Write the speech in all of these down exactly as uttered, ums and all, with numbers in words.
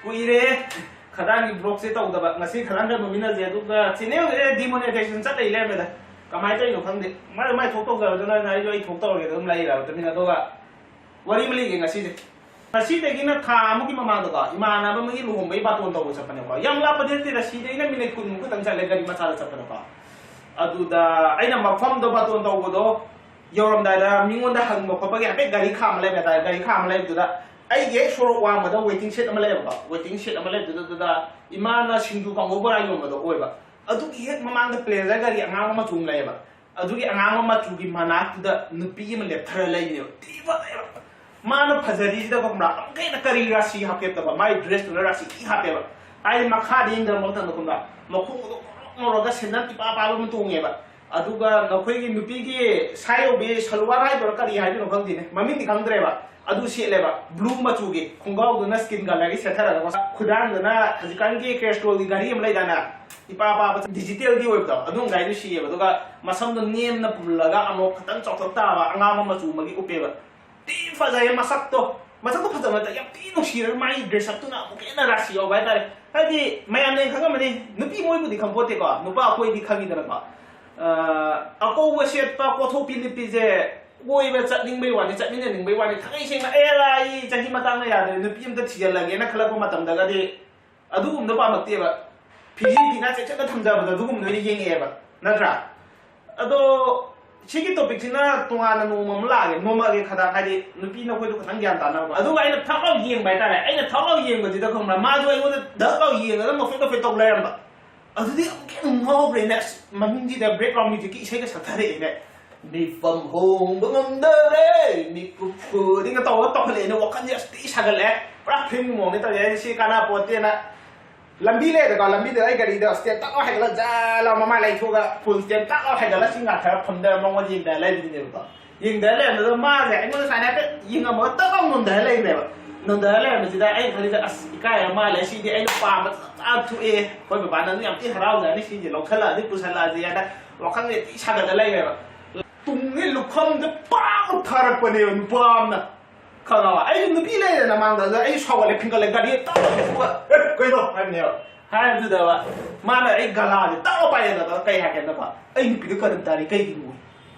ꯀꯨꯏꯔꯦ ꯈꯗꯥꯡꯒꯤ ꯕ꯭ꯂꯣꯛꯁꯦ ꯇꯧꯗꯕ꯫ ꯉꯁꯤ ꯈꯗꯥꯡ ꯈꯔ ꯅꯣꯝꯃꯤꯟꯅꯁꯦ꯫ ꯑꯗꯨꯒ ꯆꯦꯅꯦꯜꯁꯦ ꯗꯤꯃꯣꯅꯦꯇꯥꯏꯖꯦꯁꯟ ꯆꯠ ꯂꯩ ꯂꯩꯔꯝꯃꯦꯗ꯫ ꯀꯃꯥꯏꯅ ꯇꯧꯔꯤꯅꯣ ꯈꯪꯗꯦ꯫ ꯃꯥꯏ ꯃꯥꯏ ꯊꯣꯛ ꯇꯧꯖꯔꯗꯅ ꯑꯩꯅ ꯑꯩꯁꯨ ꯑꯩ ꯊꯣꯛ ꯇꯧꯔꯒꯦ ꯑꯗꯨꯝ ꯂꯩꯔꯕ ꯇꯨꯃꯤꯟꯅ꯫ ꯑꯗꯨꯒ ꯋꯥꯔꯤ ꯑꯃ ꯂꯤꯒꯦ ꯉꯁꯤꯁꯦ꯫ ꯉꯁꯤꯗꯒꯤꯅ ꯊꯥ ꯑꯃꯒꯤ ꯃꯃꯥꯡꯗꯀꯣ, ꯏꯃꯥꯟꯅꯕ ꯑꯃꯒꯤ ꯂꯨꯍꯣꯡꯕꯒꯤ ꯕꯥꯇꯣꯟ ꯇꯧꯕ ꯆꯠꯄꯅꯦꯀꯣ꯫ ꯌꯥꯝ ꯂꯥꯞꯄꯗꯤ ꯅꯠꯇꯦꯗ, ꯁꯤꯗꯩꯅ ꯃꯤꯅꯤꯠ ꯀꯨꯟꯃꯨꯛ ꯈꯛꯇꯪ ꯆꯠꯂꯦ ꯒꯥꯔꯤ ꯃꯆꯥꯗ ꯆꯠꯄꯗꯀꯣ꯫ ꯑꯗꯨꯗ ꯑꯩꯅ ꯃꯐꯝꯗꯣ, ꯕꯥꯇꯣꯟ ꯇꯧꯕꯗꯣ ꯌꯧꯔꯝꯗꯥꯏꯗ ꯃꯤꯉꯣꯟꯗ ꯍꯪꯕ ꯈꯣꯠꯄꯒꯤ ꯍꯥꯏꯐꯦꯠ ꯒꯥꯔꯤ ꯈꯥꯝꯃ ꯂꯩꯕ ꯍꯥꯏꯇꯥꯔꯦ꯫ ꯒꯥꯔꯤ ꯈꯥꯝꯃ ꯂꯩꯕꯗꯨꯗ ꯑꯩꯒꯤ ꯍꯦꯛ ꯁꯣꯔꯣꯛ ꯋꯥꯡꯃꯗ ꯋꯦꯇꯤꯡ ꯁꯦꯠ ꯑꯃ ꯂꯩꯌꯦꯕꯀꯣ꯫ ꯋꯦꯇꯤꯡ ꯁꯦꯠ ꯑꯃ ꯂꯩꯕꯗꯨꯗ, ꯑꯗꯨꯗ ꯏꯃꯥꯅ ꯁꯤꯡꯖꯨ ꯀꯥꯡꯉꯧ ꯕꯣꯔꯥ ꯌꯣꯟꯕꯗꯣ ꯑꯣꯏꯕ꯫ ꯑꯗꯨꯒꯤ ꯍꯦꯛ ꯃꯃꯥꯡꯗ ꯄ꯭ꯂꯦꯖꯔ ꯒꯥꯔꯤ ꯑꯉꯥꯡꯕ ꯃꯆꯨ ꯑꯃ ꯂꯩꯌꯦꯕ꯫ ꯑꯗꯨꯒꯤ ꯑꯉꯥꯡꯕ ꯃꯆꯨꯒꯤ ꯃꯅꯥꯛꯇꯨꯗ ꯅꯨꯄꯤ ꯑꯃ ꯂꯦꯞꯊꯔ ꯂꯩꯕꯅꯦꯕ꯫ ꯊꯤ ꯐꯖꯩꯕ꯫ ꯃꯥꯅ ꯐꯖꯔꯤꯁꯤꯗ ꯈꯪꯕ꯭ꯔꯥ, ꯑꯃꯨꯛꯀ ꯍꯦꯟꯅ ꯀꯔꯤ ꯔꯥꯁꯤ ꯍꯥꯞꯀꯦꯕ, ꯃꯥꯏ ꯗ꯭ꯔꯦꯁꯇꯨꯅ ꯔꯥꯁꯤ ꯊꯤ ꯍꯥꯞꯄꯦꯕ꯫ ꯍꯥꯏꯗꯤ ꯃꯈꯥꯗ ꯌꯦꯡꯊꯔꯛꯄ ꯃꯇꯝꯗ ꯈꯪꯕ꯭ꯔꯥ, ꯃꯈꯣꯡꯗꯣ ꯉꯧꯔꯣꯛ ꯉꯧꯔꯒ ꯁꯦꯟꯗꯟ ꯏꯄꯥ ꯄꯥꯕ ꯑꯃ ꯇꯣꯡꯉꯦꯕ꯫ ꯑꯗꯨꯒ ꯅꯈꯣꯏꯒꯤ ꯅꯨꯄꯤꯒꯤ ꯁꯥꯏ ꯌꯧꯕꯤ ꯁꯜꯋꯥꯔ ꯍꯥꯏꯗꯣꯏꯔꯥ ꯀꯔꯤ ꯍꯥꯏꯗꯣꯏꯅꯣ ꯈꯪꯗꯦꯅꯦ, ꯃꯃꯤꯡꯗꯤ ꯈꯪꯗ꯭ꯔꯦꯕ꯫ ꯑꯗꯨ ꯁꯦꯠꯂꯦꯕ, ꯕ꯭ꯂꯨ ꯃꯆꯨꯒꯤ ꯈꯣꯡꯒ꯭ꯔꯥꯎꯗꯨꯅ ꯁ꯭ꯀꯤꯟ ꯀꯂꯔꯒꯤ ꯁꯦꯠꯊꯔꯒ, ꯈꯨꯗꯥꯡꯗꯅ ꯍꯧꯖꯤꯛꯀꯥꯟꯒꯤ ꯀꯦꯁꯇ꯭ꯔꯣꯜꯒꯤ ꯘꯔꯤ ꯑꯃ ꯂꯩꯗꯥꯏꯅꯦ, ꯏꯄꯥ ꯄꯥꯕ ꯗꯤꯖꯤꯇꯦꯜꯒꯤ ꯑꯣꯏꯕꯗꯣ, ꯑꯗꯨꯝ ꯒꯥꯔꯤꯗꯨ ꯁꯤꯌꯦꯕ꯫ ꯑꯗꯨꯒ ꯃꯁꯝꯗꯣ ꯅꯦꯝꯅ ꯄꯨꯜꯂꯒ ꯑꯅꯣꯛ ꯈꯇꯪ ꯆꯥꯎꯊꯣꯛ ꯇꯥꯕ ꯑꯉꯥꯡꯕ ꯃꯆꯨ ꯑꯃꯒꯤ ꯎꯞꯄꯦꯕ꯫ ꯊꯤ ꯐꯖꯩꯌꯦ ꯃꯁꯛꯇꯣ꯫ ꯃꯁꯛꯇꯣ ꯐꯖꯕ ꯅꯠꯇꯦ, ꯌꯥꯝ ꯊꯤ ꯅꯨꯡꯁꯤꯔꯒ ꯃꯥꯒꯤ ꯗ꯭ꯔꯦꯁ ꯑꯞꯇꯨꯅ ꯑꯃꯨꯛꯀ ꯍꯦꯟꯅ ꯔꯥꯁꯤ ꯌꯥꯎꯕ ꯍꯥꯏꯇꯥꯔꯦ꯫ ꯍꯥꯏꯗꯤ ꯃꯌꯥꯝꯅ ꯍꯦꯟꯅ ꯈꯪꯉꯝꯃꯅꯤ, ꯅꯨꯄꯤ ꯃꯣꯏꯕꯨꯗꯤ ꯈꯪꯄꯣꯠꯇꯦꯀꯣ, ꯅꯨꯄꯥ ꯑꯩꯈꯣꯏꯗꯤ ꯈꯪꯉꯤꯗꯅꯀꯣ꯫ ꯑ, ꯑꯀꯧꯕ ꯁꯦꯠꯄ, ꯀꯣꯠꯊꯣꯛꯄꯤ ꯂꯤꯠꯄꯤꯁꯦ ꯀꯣꯏꯕ ꯆꯠꯅꯤꯡꯕꯩ ꯋꯥꯅꯤ, ꯆꯠꯃꯤꯟꯅꯅꯤꯡꯕꯩ ꯋꯥꯅꯤ꯫ ꯊꯥꯡꯉꯩ ꯁꯦꯡꯅ ꯑꯦ ꯂꯥꯏ ꯆꯍꯤ ꯃꯇꯥꯡꯅ ꯌꯥꯗ꯭ꯔꯦ, ꯅꯨꯄꯤ ꯑꯝꯇ ꯊꯤꯖꯤꯜꯂꯒꯦꯅ ꯈꯜꯂꯛꯄ ꯃꯇꯝꯗꯒꯗꯤ ꯑꯗꯨꯒꯨꯝꯕꯗꯣ ꯄꯥꯝꯃꯛꯇꯦꯕ꯫ ꯐꯤꯖꯤ ꯐꯤꯅꯥ ꯆꯦꯠꯁꯤꯟꯅ ꯊꯝꯖꯕꯗꯣ ꯑꯗꯨꯒꯨꯝꯕꯗ ꯑꯣꯏꯅ ꯌꯦꯡꯉꯛꯑꯦꯕ, ꯅꯠꯇ꯭ꯔꯥ? ꯑꯗꯣ ꯁꯤꯒꯤ ꯇꯣꯄꯤꯛꯁꯤꯅ ꯇꯣꯉꯥꯟꯅ ꯅꯣꯡꯃ ꯑꯃ ꯂꯥꯛꯑꯒꯦ, ꯅꯣꯡꯃꯒꯤ ꯈꯗꯥꯡ, ꯍꯥꯏꯗꯤ ꯅꯨꯄꯤ ꯅꯈꯣꯏꯗꯣ ꯈꯤꯇꯪ ꯒ꯭ꯌꯥꯟ ꯇꯥꯅꯕ꯫ ꯑꯗꯨꯒ ꯑꯩꯅ ꯊꯛ ꯂꯥꯎ ꯌꯦꯡꯕ ꯍꯥꯏꯇꯥꯔꯦ꯫ ꯑꯩꯅ ꯊꯛ ꯂꯥꯎ ꯌꯦꯡꯕꯁꯤꯗ ꯈꯪꯕ꯭ꯔꯥ, ꯃꯥꯁꯨ ꯑꯩꯉꯣꯟꯗ ꯙꯛ ꯂꯥꯎ ꯌꯦꯡꯉꯒ ꯅꯣꯐꯦꯠ ꯅꯣꯐꯦꯠ ꯇꯧ ꯂꯩꯔꯝꯕ꯫ ꯑꯗꯨꯗꯤ ꯑꯃꯨꯛꯀ ꯍꯦꯟꯅ ꯉꯥꯎꯈ꯭ꯔꯦꯅꯦ꯫ ꯑꯁ, ꯃꯅꯤꯡꯁꯤꯗ ꯕꯦꯛꯒ꯭ꯔꯥꯎꯟ ꯃ꯭ꯌꯨꯖꯤꯛꯀꯤ ꯏꯁꯩꯒ ꯁꯛꯊꯔꯛꯑꯦꯅꯦ꯫ ꯃꯤꯐꯝ ꯍꯣꯡꯕ ꯉꯝꯗꯔꯦ, ꯃꯤꯀꯨꯞ ꯈꯨꯗꯤꯡꯒ ꯇꯧꯔꯒ ꯇꯧꯈꯠꯂꯛꯑꯦꯅꯦ꯫ ꯋꯥꯈꯜꯁꯦ ꯑꯁ ꯊꯤ ꯁꯥꯒꯠꯂꯛꯑꯦ꯫ ꯄꯨꯔꯥ ꯐꯤꯂꯝꯒꯤ ꯃꯑꯣꯡꯅꯦ ꯇꯧꯔꯤꯁꯦ꯫ ꯑꯩ ꯁꯤ ꯀꯥꯟꯅꯄꯣꯠꯇꯦꯅ ꯂꯝꯕꯤ ꯂꯩꯔꯦꯀꯣ, ꯂꯝꯕꯤꯗ ꯑꯩ ꯒꯥꯔꯤꯗꯣ ꯁ꯭ꯇꯦꯟ ꯇꯛ ꯂꯥꯎ ꯍꯥꯏꯒꯠꯂ, ꯖꯥ ꯂꯥꯎ ꯃꯃꯥꯏ ꯂꯩꯊꯣꯛꯑꯒ ꯐꯨꯜ ꯁ꯭ꯇꯦꯟ ꯇꯛ ꯂꯥꯎ ꯍꯥꯏꯒꯠꯂ ꯆꯤꯡ ꯉꯥꯊꯔ ꯐꯝꯗꯔ ꯃꯉꯣꯟꯗ ꯌꯦꯡꯊꯔ ꯂꯩꯕꯗꯨꯅꯦꯕꯀꯣ꯫ ꯌꯦꯡꯊꯔ ꯂꯩꯔꯝꯕꯗꯨꯗ ꯃꯥꯁꯦ ꯑꯩꯉꯣꯟꯗ ꯁꯨꯃꯥꯏꯅ ꯍꯥꯏꯐꯦꯠ ꯌꯦꯡꯉꯝꯃꯒ ꯇꯛ ꯂꯥꯎ ꯅꯣꯟꯊꯔ ꯂꯩꯕꯅꯦꯕ꯫ ꯅꯣꯟꯊꯔ ꯂꯩꯔꯝꯕꯁꯤꯗ ꯑꯩꯅ ꯈꯜꯂꯤꯁꯦ, "ꯑꯁ, ꯏꯀꯥꯏꯔ ꯃꯥꯜꯂꯦ, ꯁꯤꯗꯤ ꯑꯩꯅ ꯄꯥꯝꯕ ꯆꯞ ꯆꯥꯅ ꯊꯣꯛꯑꯦ, ꯑꯩꯈꯣꯏ ꯕꯕꯥꯅꯁꯨ ꯌꯥꯝ ꯊꯤ ꯍꯔꯥꯎꯖꯔꯅꯤ, ꯁꯤꯁꯦ ꯂꯧꯁꯜꯂꯛꯑꯗꯤ ꯄꯨꯁꯜꯂꯛꯑꯗꯤ" ꯍꯥꯏꯅ ꯋꯥꯈꯜꯁꯦ ꯊꯤ ꯁꯥꯒꯠꯂ ꯂꯩꯔꯦꯕ꯫ ꯇꯨꯡꯒꯤ ꯂꯨꯈꯝꯗ ꯄꯥꯛ ꯊꯥꯔꯛꯄꯅꯦꯕ ꯅꯨꯄꯥ ꯑꯃꯅ꯫ ꯈꯪꯉꯕ? ꯑꯩꯁꯨ ꯅꯨꯄꯤ ꯂꯩꯔꯦꯗꯅ ꯃꯥꯡꯗ, ꯑꯗꯨꯗ ꯑꯩꯁꯨ ꯁꯥꯎꯒꯠꯂꯦ, ꯐꯤꯡꯒꯠꯂꯦ, ꯒꯥꯔꯤ ꯇꯞ ꯊꯧꯕ, "ꯑꯦ, ꯀꯩꯅꯣ?" ꯍꯥꯏꯕꯅꯦꯕ꯫ ꯍꯥꯏꯕꯗꯨꯗ ꯃꯥꯅ ꯑꯩ ꯒꯂꯥꯁꯦ ꯇꯛꯑ ꯄꯥꯏꯔꯦꯗꯅ, ꯀꯩ ꯍꯥꯏꯒꯦꯗꯀꯣ, "ꯑꯩ ꯅꯨꯄꯤꯗꯣ ꯀꯔꯟ ꯇꯥꯔꯤ, ꯀꯩꯒꯤꯅꯣ?"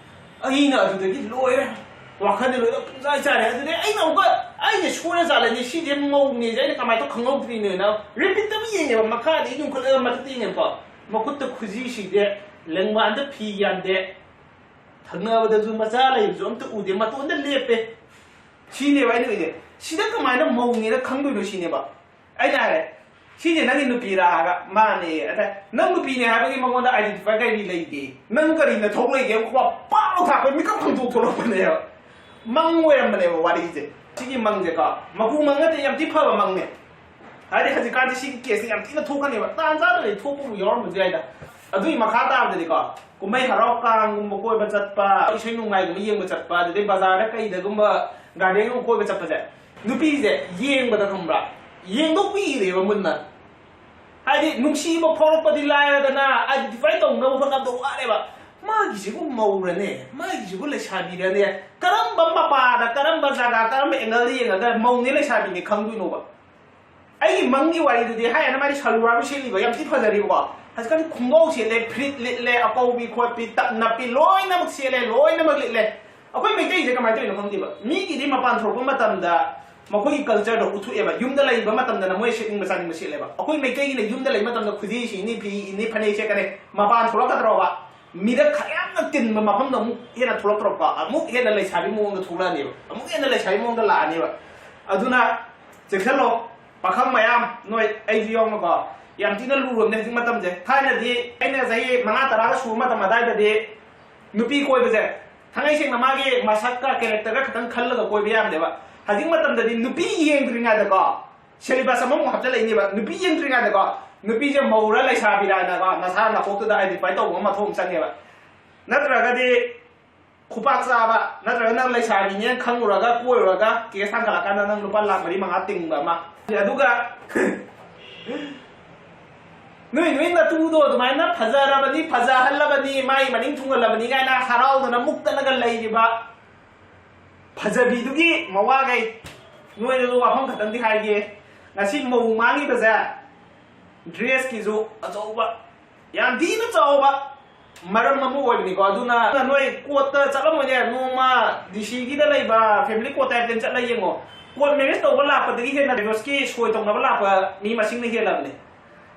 ꯑꯩꯅ ꯑꯗꯨꯗꯒꯤ ꯂꯣꯏꯔꯦ, ꯋꯥꯈꯜꯗꯤ ꯂꯣꯏꯅ ꯄꯨꯡꯆꯥꯏ ꯆꯥꯏꯔꯦ꯫ ꯑꯗꯨꯗꯩ ꯑꯩꯅ ꯑꯃꯨꯛꯀ, "ꯑꯩꯁꯦ ꯁꯣꯏꯔ ꯖꯥꯠꯂꯅꯦ, ꯁꯤꯁꯦ ꯃꯧꯅꯦꯁꯦ ꯑꯩꯅ ꯀꯃꯥꯏꯅ ꯇꯧ ꯈꯪꯍꯧꯗ꯭ꯔꯤꯅꯣꯅ?" ꯔꯤꯄꯤꯠꯇ ꯑꯃꯨꯛ ꯌꯦꯡꯉꯦꯕ, ꯃꯈꯥꯗꯒꯤ ꯌꯨꯡꯈꯠꯂꯒ ꯃꯊꯛꯇ ꯌꯦꯡꯉꯦꯕꯀꯣ, ꯃꯈꯨꯠꯇ ꯈꯨꯖꯤꯁꯤꯡꯁꯦ, ꯂꯦꯡꯕꯥꯟꯗ ꯐꯤ ꯌꯥꯟꯗꯦ, ꯊꯪꯅꯕꯗꯁꯨ ꯃꯆꯥ ꯂꯩꯕꯁꯨ ꯑꯝꯇ ꯎꯗꯦ, ꯃꯇꯣꯟꯗ ꯂꯦꯞꯄꯦ꯫ ꯁꯤꯅꯦꯕ ꯑꯩꯅ ꯎꯏꯁꯦ꯫ ꯁꯤꯗ ꯀꯃꯥꯏꯅ ꯃꯧꯅꯦꯅ ꯈꯪꯗꯣꯏꯅꯣ ꯁꯤꯅꯦꯕ꯫ ꯑꯩꯅ ꯍꯥꯏꯔꯦ, "ꯁꯤꯁꯦ ꯅꯪꯒꯤ ꯅꯨꯄꯤꯔꯥ?" ꯍꯥꯏꯔꯒ, "ꯃꯥꯅꯦ꯫" ꯑꯗ, "ꯅꯪ ꯅꯨꯄꯤꯅꯦ ꯍꯥꯏꯕꯒꯤ ꯃꯉꯣꯟꯗ ꯑꯥꯏꯗꯦꯟꯇꯤꯐꯥꯏ ꯀꯔꯤ ꯂꯩꯒꯦ? ꯅꯪ ꯀꯔꯤ ꯅꯊꯧ ꯂꯩꯒꯦ?" ꯄꯥꯎ ꯊꯥꯛꯄ ꯃꯤꯀꯞ ꯈꯪꯗꯣꯛ ꯊꯣꯛꯂꯛꯄꯅꯦꯕ꯫ ꯃꯪ ꯑꯣꯏꯔꯝꯕꯅꯦꯕ ꯋꯥꯔꯤꯁꯦ꯫ ꯁꯤꯒꯤ ꯃꯪꯁꯦꯀꯣ, ꯃꯀꯨ ꯃꯪ ꯅꯠꯇꯦ, ꯌꯥꯝ ꯊꯤ ꯐꯕ ꯃꯪꯅꯦ꯫ ꯍꯥꯏꯗꯤ ꯍꯧꯖꯤꯛꯀꯥꯟꯗꯤ ꯁꯤꯒꯤ ꯀꯦꯁꯁꯦ ꯌꯥꯝ ꯊꯤꯅ ꯊꯣꯛꯀꯅꯦꯕ꯫ ꯇꯥꯟ ꯆꯥꯗ꯭ꯔꯗꯤ ꯊꯣꯛꯄꯕꯨ ꯌꯥꯎꯔꯝꯕꯁꯨ ꯌꯥꯏꯗ꯫ ꯑꯗꯨꯒꯤ ꯃꯈꯥ ꯇꯥꯕꯗꯗꯤꯀꯣ, ꯀꯨꯝꯍꯩ ꯍꯔꯥꯎ, ꯀꯥꯡꯒꯨꯝꯕ ꯀꯣꯏꯕ ꯆꯠꯄ, ꯏꯁꯩ ꯅꯣꯡꯃꯥꯏꯒꯨꯝꯕ ꯌꯦꯡꯕ ꯆꯠꯄ, ꯑꯗꯨꯗꯩ ꯕꯖꯥꯔꯗ ꯀꯩꯗꯒꯨꯝꯕ, ꯒꯥꯔꯗꯦꯟꯒꯨꯝꯕ ꯀꯣꯏꯕ ꯆꯠꯄꯁꯦ, ꯅꯨꯄꯤꯁꯦ ꯌꯦꯡꯕꯗ, ꯈꯪꯕ꯭ꯔꯥ, ꯌꯦꯡꯗꯣꯛꯄꯤꯔꯦꯕ ꯃꯨꯟꯅ꯫ ꯍꯥꯏꯗꯤ ꯅꯨꯡꯁꯤꯕ ꯐꯥꯎꯔꯛꯄꯗꯤ ꯂꯥꯏꯔꯗꯅ, ꯑꯥꯏꯗꯦꯟꯇꯤꯐꯥꯏ ꯇꯧꯅꯕ ꯍꯣꯠꯅꯕꯗ ꯋꯥꯔꯦꯕ꯫ "ꯃꯥꯒꯤꯁꯤꯕꯨ ꯃꯧꯔꯅꯦ, ꯃꯥꯒꯤꯁꯤꯕꯨ ꯂꯩꯁꯥꯕꯤꯔꯅꯦ?" ꯀꯔꯝꯕ ꯃꯄꯥꯗ, ꯀꯔꯝꯕ ꯖꯒꯥ, ꯀꯔꯝꯕ ꯑꯦꯡꯒꯜꯗ ꯌꯦꯡꯉꯒ ꯃꯧꯅꯦ ꯂꯩꯁꯥꯕꯤꯅꯦ ꯈꯪꯗꯣꯏꯅꯣꯕ? ꯑꯩꯒꯤ ꯃꯪꯒꯤ ꯋꯥꯔꯤꯗꯨꯗꯤ ꯍꯥꯏꯌꯦꯅ, ꯃꯥꯗꯤ ꯁꯜꯋꯥꯔꯕꯨ ꯁꯦꯠꯂꯤꯕ, ꯌꯥꯝ ꯊꯤ ꯐꯖꯔꯤꯕꯀꯣ꯫ ꯍꯧꯖꯤꯛꯀꯥꯟꯗꯤ ꯈꯣꯡꯒ꯭ꯔꯥꯎ ꯁꯦꯠꯂꯦ, ꯐꯨꯔꯤꯠ ꯂꯤꯠꯂꯦ, ꯑꯀꯧꯕꯤ ꯈꯣꯠꯄꯤ, ꯇꯞ ꯅꯞꯄꯤ, ꯂꯣꯏꯅꯃꯛ ꯁꯦꯠꯂꯦ, ꯂꯣꯏꯅꯃꯛ ꯂꯤꯠꯂꯦ꯫ ꯑꯩꯈꯣꯏ ꯃꯩꯇꯩꯁꯦ ꯀꯃꯥꯏꯅ ꯇꯧꯔꯤꯅꯣ ꯈꯪꯗꯦꯕ, ꯃꯤꯒꯤꯗꯤ ꯃꯄꯥꯟ ꯊꯣꯛꯄ ꯃꯇꯝꯗ ꯃꯈꯣꯏꯒꯤ ꯀꯜꯆꯔꯗꯣ ꯎꯠꯊꯣꯛꯑꯦꯕ꯫ ꯌꯨꯝꯗ ꯂꯩꯕ ꯃꯇꯝꯗꯅ ꯃꯣꯏ ꯁꯦꯠꯅꯤꯡꯕ ꯆꯥꯅꯤꯡꯕ ꯁꯦꯠꯂꯦꯕ꯫ ꯑꯩꯈꯣꯏ ꯃꯩꯇꯩꯒꯤꯅ ꯌꯨꯝꯗ ꯂꯩꯕ ꯃꯇꯝꯗ ꯈꯨꯗꯤ ꯁꯤꯅꯤ, ꯐꯤ ꯏꯅꯤ, ꯐꯅꯦꯛ ꯁꯦꯠꯀꯅꯤ, ꯃꯄꯥꯟ ꯊꯣꯛꯂꯛꯀꯗ꯭ꯔꯣꯕ? ꯃꯤꯔꯛ ꯈꯔ ꯌꯥꯝꯅ ꯇꯤꯟꯕ ꯃꯐꯝꯗ ꯑꯃꯨꯛ ꯍꯦꯟꯅ ꯊꯣꯛꯂꯛꯇ꯭ꯔꯣꯕ? ꯑꯃꯨꯛ ꯍꯦꯟꯅ ꯂꯩꯁꯥꯕꯤ ꯃꯑꯣꯡꯗ ꯊꯣꯛꯂꯛꯑꯅꯦꯕ, ꯑꯃꯨꯛ ꯍꯦꯟꯅ ꯂꯩꯁꯥꯕꯤ ꯃꯑꯣꯡꯗ ꯂꯥꯛꯑꯅꯦꯕ꯫ ꯑꯗꯨꯅ ꯆꯦꯛꯁꯤꯜꯂꯣ, ꯄꯥꯈꯪ ꯃꯌꯥꯝ, ꯅꯣꯏ ꯑꯩꯁꯨ ꯌꯥꯎꯅꯀꯣ꯫ ꯌꯥꯝ ꯊꯤꯅ ꯂꯨꯔꯕꯅꯦ ꯍꯧꯖꯤꯛ ꯃꯇꯝꯁꯦ꯫ ꯊꯥꯏꯅꯗꯤ ꯑꯩꯅ ꯆꯍꯤ ꯃꯉꯥ ꯇꯔꯥꯒ ꯁꯨꯕ ꯃꯇꯝ ꯑꯗꯥꯏꯗꯗꯤ ꯅꯨꯄꯤ ꯀꯣꯏꯕꯁꯦ ꯊꯥꯡꯉꯩ ꯁꯦꯡꯅ ꯃꯥꯒꯤ ꯃꯁꯛꯀ ꯀꯦꯔꯦꯛꯇꯔꯒ ꯈꯛꯇꯪ ꯈꯜꯂꯒ ꯀꯣꯏꯕ ꯌꯥꯔꯝꯅꯦꯕ꯫ ꯍꯧꯖꯤꯛ ꯃꯇꯝꯗꯗꯤ ꯅꯨꯄꯤ ꯌꯦꯡꯗ꯭ꯔꯤꯉꯩꯗꯀꯣ, ꯁꯦꯂꯤꯕꯁ ꯑꯃꯃꯨꯛ ꯍꯥꯞꯆꯤꯜꯂꯛꯏꯅꯦꯕ꯫ ꯅꯨꯄꯤ ꯌꯦꯡꯗ꯭ꯔꯤꯉꯩꯗꯀꯣ, ꯅꯨꯄꯤꯁꯦ ꯃꯧꯔ ꯂꯩꯁꯥꯕꯤꯔꯥꯅꯀꯣ, ꯅꯁꯥ ꯅꯀꯣꯛꯇꯨꯗ ꯑꯥꯏꯗꯦꯟꯇꯤꯐꯥꯏ ꯇꯧꯕ ꯑꯃ ꯃꯊꯧ ꯑꯃ ꯆꯪꯉꯦꯕ꯫ ꯅꯠꯇ꯭ꯔꯒꯗꯤ ꯈꯨꯄꯥꯛ ꯆꯥꯕ, ꯅꯠꯇ꯭ꯔꯒ ꯅꯪ ꯂꯩꯁꯥꯕꯤꯅꯦꯅ ꯈꯪꯉꯨꯔꯒ ꯀꯣꯏꯔꯨꯔꯒ ꯀꯦꯁ ꯊꯥꯡꯒꯠꯂꯀꯥꯟꯗ ꯅꯪ ꯂꯨꯄꯥ ꯂꯥꯛ ꯃꯔꯤ ꯃꯉꯥ ꯇꯤꯡꯕ ꯑꯃ꯫ ꯑꯗꯨꯒ ꯅꯣꯏ ꯅꯣꯏ ꯅꯇꯨꯗꯣ ꯑꯗꯨꯃꯥꯏꯅ ꯐꯖꯔꯕꯅꯤ, ꯐꯖꯍꯜꯂꯕꯅꯤ, ꯃꯥꯏ ꯃꯅꯤꯡ ꯊꯨꯡꯍꯜꯂꯕꯅꯤ ꯀꯥꯏꯅ ꯍꯔꯥꯎꯗꯅ ꯃꯨꯛꯇꯅꯒ ꯂꯩꯔꯤꯕ ꯐꯖꯕꯤꯗꯨꯒꯤ ꯃꯋꯥꯈꯩ, ꯅꯣꯏꯗꯁꯨ ꯋꯥꯐꯝ ꯈꯛꯇꯪꯗꯤ ꯍꯥꯏꯒꯦ꯫ ꯉꯁꯤ ꯃꯧ ꯃꯥꯡꯉꯤꯕꯁꯦ ꯗ꯭ꯔꯦꯁꯀꯤꯁꯨ ꯑꯆꯧꯕ, ꯌꯥꯝ ꯊꯤꯅ ꯆꯥꯎꯕ ꯃꯔꯝ ꯑꯃ ꯑꯣꯏꯕꯅꯤꯀꯣ꯫ ꯑꯗꯨꯅ ꯅꯣꯏ ꯀꯣꯔꯠꯇ ꯆꯠꯂꯝꯃꯣꯏꯅꯦ, ꯅꯣꯡꯃ ꯗꯤ ꯁꯤꯒꯤꯗ ꯂꯩꯕ ꯐꯦꯃꯤꯂꯤ ꯀꯣꯔꯠꯇ ꯍꯥꯏꯐꯦꯠ ꯆꯠꯂ ꯌꯦꯡꯉꯣ꯫ ꯀꯣꯔꯠ ꯃꯦꯔꯦꯖ ꯇꯧꯕ ꯂꯥꯛꯄꯗꯒꯤ ꯍꯦꯟꯅ ꯗꯤꯚꯣꯔꯁꯀꯤ ꯁꯣꯏ ꯇꯧꯅꯕ ꯂꯥꯛꯄ ꯃꯤ ꯃꯁꯤꯡꯅ ꯍꯦꯜꯂꯕꯅꯦ꯫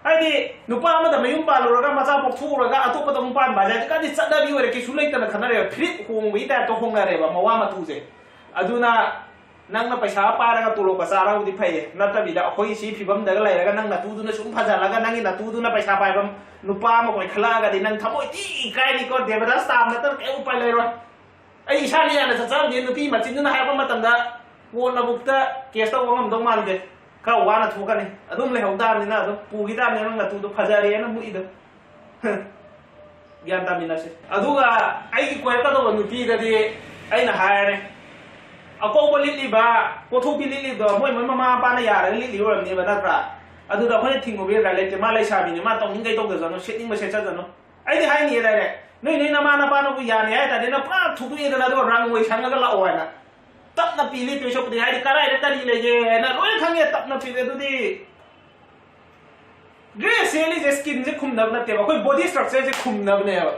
ꯍꯥꯏꯗꯤ ꯅꯨꯄꯥ ꯑꯃꯗ ꯃꯌꯨꯝ ꯄꯥꯜꯂꯨꯔꯒ ꯃꯆꯥ ꯄꯣꯛꯊꯣꯛꯎꯔꯒ ꯑꯇꯣꯞꯄꯗ ꯑꯃꯨꯛ ꯄꯥꯟꯕ ꯍꯥꯏꯁꯦ ꯍꯧꯖꯤꯛꯀꯥꯟꯗꯤ ꯆꯠꯅꯕꯤ ꯑꯣꯏꯔꯦ, ꯀꯩꯁꯨ ꯂꯩꯇꯅ ꯈꯟꯅꯔꯦꯕ꯫ ꯐꯤꯔꯤꯠ ꯍꯣꯡꯕꯒꯤ ꯇꯥꯏꯞꯇ ꯍꯣꯡꯅꯔꯦꯕ ꯃꯋꯥ ꯃꯇꯨꯁꯦ꯫ ꯑꯗꯨꯅ ꯅꯪꯅ ꯄꯩꯁꯥ ꯄꯥꯏꯔꯒ ꯇꯣꯂꯣꯞꯀ ꯆꯥꯔꯕꯨꯗꯤ ꯐꯩꯌꯦ, ꯅꯠꯇꯕꯤꯗ ꯑꯩꯈꯣꯏ ꯁꯤ ꯐꯤꯕꯝꯗꯒ ꯂꯩꯔꯒ ꯅꯪ ꯅꯇꯨꯗꯨꯅ ꯁꯨꯝ ꯐꯖꯍꯜꯂꯒꯗꯤ, ꯅꯪꯒꯤ ꯅꯇꯨꯗꯨꯅ ꯄꯩꯁꯥ ꯄꯥꯏꯕ ꯅꯨꯄꯥ ꯑꯃ ꯀꯣꯏꯈꯠꯂꯛꯑꯒꯗꯤ ꯅꯪ ꯊꯃꯣꯏ ꯊꯤ ꯏꯀꯥꯏꯅꯤꯀꯣ꯫ ꯗꯦꯕꯗꯥꯁ ꯇꯥꯕ ꯅꯠꯇꯅ ꯀꯩꯝ ꯎꯄꯥꯏ ꯂꯩꯔꯣꯏ꯫ ꯑꯩ ꯏꯁꯥꯅ ꯌꯥꯅ ꯆꯠꯆꯕꯅꯦ꯫ ꯅꯨꯄꯤ ꯃꯆꯤꯟꯗꯨꯅ ꯍꯥꯏꯔꯛꯄ ꯃꯇꯝꯗ ꯀꯣꯟꯅ ꯕꯨꯛꯇ ꯀꯦꯁ ꯇꯧꯕ ꯉꯝꯗꯧ ꯃꯥꯟꯗꯦ꯫ ꯈꯔ ꯋꯥꯅ ꯊꯣꯛꯀꯅꯤ꯫ ꯑꯗꯨꯝ ꯂꯩꯍꯧ ꯇꯥꯕꯅꯤꯅ ꯑꯗꯨꯝ ꯄꯨꯈꯤ ꯇꯥꯕꯅꯤ ꯅꯪ ꯅꯇꯨꯗꯣ ꯐꯖꯔꯦꯅ ꯃꯨꯛꯏꯗꯣ꯫ ꯒ꯭ꯌꯥꯟ ꯇꯥꯃꯤꯟꯅꯁꯤ꯫ ꯑꯗꯨꯒ ꯑꯩꯒꯤ ꯀꯣꯏꯔꯛꯀꯗꯧꯕ ꯅꯨꯄꯤꯗꯗꯤ ꯑꯩꯅ ꯍꯥꯏꯔꯅꯤ, ꯑꯀꯧꯕ ꯂꯤꯠꯂꯤꯕ, ꯀꯣꯊꯣꯛꯄꯤ ꯂꯤꯠꯂꯤꯕꯗꯣ ꯃꯣꯏ ꯃꯣꯏ ꯃꯃꯥ ꯃꯄꯥꯅ ꯌꯥꯔꯒ ꯂꯤꯠꯂꯤ ꯑꯣꯏꯔꯝꯅꯦꯕ, ꯅꯠꯇ꯭ꯔꯥ? ꯑꯗꯨꯗ ꯑꯩꯈꯣꯏꯅ ꯊꯤꯡꯉꯨꯕ ꯌꯥꯔ ꯂꯩꯇꯦ꯫ ꯃꯥ ꯂꯩꯁꯥꯕꯤꯅꯤ, ꯃꯥ ꯇꯧꯅꯤꯡꯈꯩ ꯇꯧꯖꯖꯅꯨ, ꯁꯦꯠꯅꯤꯡꯕ ꯁꯦꯠꯆꯖꯅꯨ꯫ ꯑꯩꯗꯤ ꯍꯥꯏꯅꯤꯌꯦ ꯗꯥꯏꯔꯦꯛ, ꯅꯣꯏ ꯅꯣꯏ ꯅꯃꯥ ꯅꯄꯥꯅꯕꯨ ꯌꯥꯅꯤ ꯍꯥꯏ ꯇꯥꯔꯗꯤ ꯅꯪ ꯄꯨꯔꯥ ꯊꯨꯗꯣꯛꯑꯦꯗꯅ, ꯑꯗꯨꯒ ꯔꯪ ꯑꯣꯏ ꯁꯪꯉꯒ ꯂꯥꯛꯑꯣ ꯍꯥꯏꯅ꯫ ꯇꯞꯅ ꯄꯤ ꯂꯤꯠꯇꯣꯏ ꯁꯔꯨꯛꯄꯨꯗꯤ, ꯍꯥꯏꯗꯤ ꯀꯗꯥꯏꯗ ꯀꯔꯤ ꯂꯩꯒꯦ ꯍꯥꯏꯅ ꯂꯣꯏ ꯈꯪꯉꯦ, ꯇꯞꯅ ꯄꯤꯔꯦ꯫ ꯑꯗꯨꯗꯤ ꯗ꯭ꯔꯦꯁ ꯁꯦꯠꯂꯤꯁꯦ ꯁ꯭ꯀꯤꯟꯁꯦ ꯈꯨꯝꯅꯕ ꯅꯠꯇꯦꯕ, ꯑꯩꯈꯣꯏ ꯕꯣꯗꯤ ꯁ꯭ꯇ꯭ꯔꯛꯆꯔꯁꯦ ꯈꯨꯝꯅꯕꯅꯦꯕ,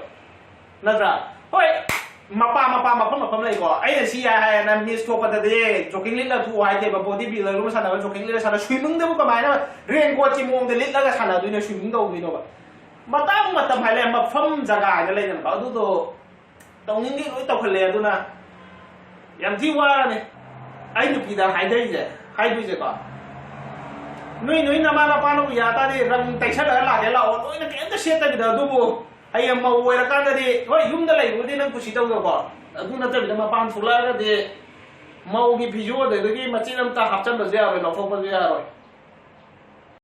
ꯅꯠꯇ꯭ꯔꯥ? ꯍꯣꯏ, ꯃꯄꯥ ꯃꯄꯥ ꯃꯐꯝ ꯃꯐꯝ ꯂꯩꯀꯣ꯫ ꯑꯩꯅ ꯁꯤ ꯌꯥꯏ ꯍꯥꯏꯌꯦꯅ ꯃꯤꯁ ꯊꯣꯛꯄꯗꯗꯤ ꯖꯣꯀꯤꯡ ꯂꯤꯠꯂ ꯊꯣꯛꯑꯣ ꯍꯥꯏꯗꯦꯕ, ꯕꯣꯗꯤ ꯕꯤꯜꯗꯔꯒꯨꯝꯕ ꯁꯥꯟꯅꯕ ꯖꯣꯀꯤꯡ ꯂꯤꯠꯂ ꯁꯥꯟꯅ, ꯁ꯭ꯋꯤꯃꯤꯡꯗꯕꯨ ꯀꯃꯥꯏꯅ ꯔꯦꯟ ꯀꯣꯠꯀꯤ ꯃꯑꯣꯡꯗ ꯂꯤꯠꯂꯒ ꯁꯥꯟꯅꯗꯣꯏꯅꯣ, ꯁ꯭ꯋꯤꯃꯤꯡ ꯇꯧꯗꯣꯏꯅꯣꯕ? ꯃꯇꯥꯡ ꯃꯇꯝ ꯍꯥꯏ ꯂꯩ, ꯃꯐꯝ ꯖꯒꯥ ꯍꯥꯏꯅ ꯂꯩꯗꯅꯀꯣ, ꯑꯗꯨꯗꯣ ꯇꯧꯅꯤꯡꯒꯦ ꯂꯣꯏ ꯇꯧꯈꯠꯂꯦ꯫ ꯑꯗꯨꯅ ꯌꯥꯝ ꯊꯤ ꯋꯥꯔꯅꯤ꯫ ꯑꯩ ꯅꯨꯄꯤꯗ ꯍꯥꯏꯗꯣꯏꯁꯦ, ꯍꯥꯏꯗꯣꯏꯁꯦꯀꯣ, ꯅꯣꯏ ꯅꯣꯏ ꯅꯃꯥ ꯅꯄꯥꯅꯕꯨ ꯌꯥ ꯇꯥꯔꯗꯤ ꯔꯪ ꯇꯩꯁꯜꯂꯒ ꯂꯥꯛꯀꯦ ꯂꯥꯛꯑꯣ, ꯂꯣꯏꯅ ꯀꯩꯝꯇ ꯁꯦꯠꯇꯕꯤꯗ꯫ ꯑꯗꯨꯕꯨ ꯍꯌꯦꯡ ꯃꯧ ꯑꯣꯏꯔꯀꯥꯟꯗꯗꯤ, ꯍꯣꯏ, ꯌꯨꯝꯗ ꯂꯩꯕꯕꯨꯗꯤ ꯅꯪ ꯀꯨꯁꯤ ꯇꯧꯖꯧꯀꯣ, ꯑꯗꯨ ꯅꯠꯇꯕꯤꯗ ꯃꯄꯥꯟ ꯊꯣꯛꯂꯛꯑꯒꯗꯤ ꯃꯧꯒꯤ ꯐꯤꯖꯣꯜꯗꯨꯗꯒꯤ ꯃꯆꯦꯠ ꯑꯃꯇ ꯍꯥꯞꯆꯟꯕꯁꯨ ꯌꯥꯔꯣꯏ, ꯂꯧꯊꯣꯛꯄꯁꯨ ꯌꯥꯔꯣꯏ꯫